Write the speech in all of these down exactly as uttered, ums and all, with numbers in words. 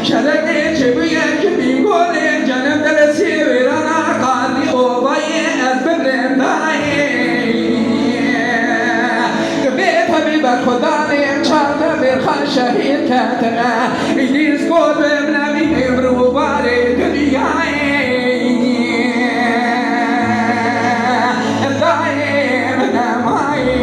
Şerekê çi bûye, ji bîngorê canem deresê wêrana qadî ovayê ez bimrim dayê. Divê tevî berxwedanê çar demê xwe şehîd ketine. Îdîs got bim nemînim rûbarê dinyayê. Dayê min emayê.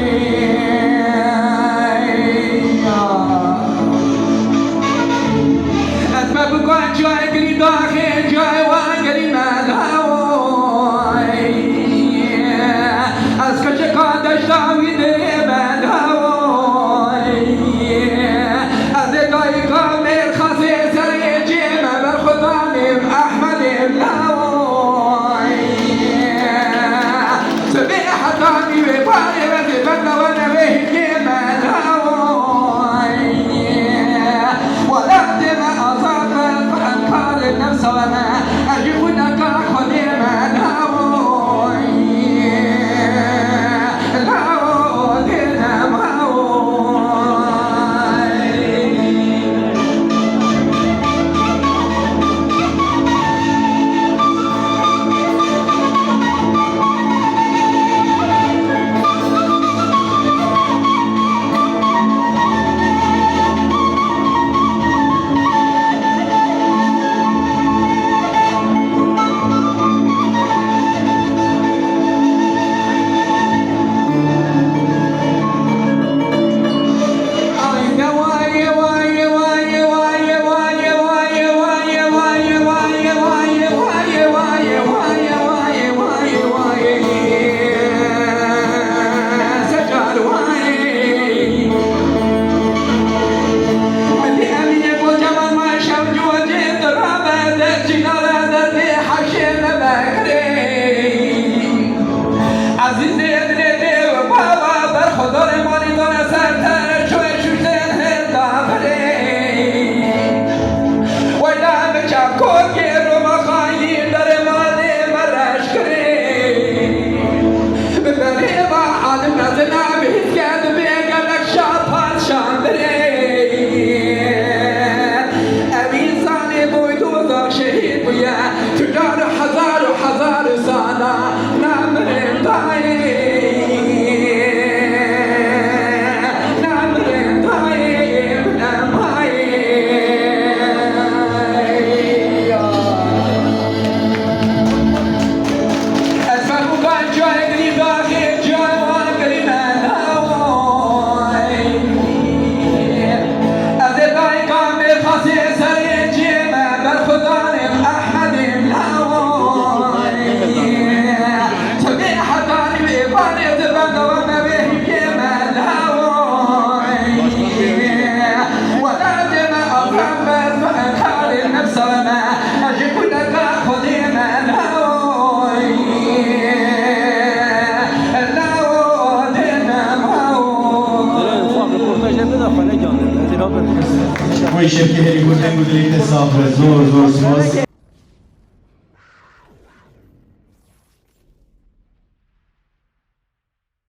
Ez me bi guh cayê girî daxê cayê wan girî me dawoy. Ez qicika deşta wî dirê me dawoy. Ez ê dayika mêr xasê serê cê me berxwedanê Ehmedê lawoy. Sibê heta nîvê barê ve zê benda we newê hingê me dawoy. Welatê me azad be, bi enkarê nefsa we ne, ez jî xwîneka Xwedê me dawoy. Dawoy dê ne mawoy. Ezîzê dilê dê û baba, berxwedanê malî dane ser te, çûye şûştên hêl da birê. Weyla min çavkokê Roma xayîn derê malê me reş kirê. Bi berê me alim mezin e, bi hîske dibê gelek şa padşan dirê. Evîn zanê boy doza şehîd bûye. Tucar hezar û hezar sala namirin dayê, namirin dayê, bilemayê. Ez me bûka cayê girî daxê cayê wan girî me nawoy. Ez ê dayika mêrxasê serê cê me, berxwedanê Ehmedê lawoy. Çimê hetanî wê barê di benda we me wê hingê me lawoy. Welatê me azad be, bi enkarê nefsa me, ez ji xwîneka Xwedê me lawoy. Lawo dê ne mawo. Böyle ufak röportaj yapıyor da Fane canlı. Zira ben Bu işe ki helikopter müdürlükte sağ olun. Zor, zor, zor.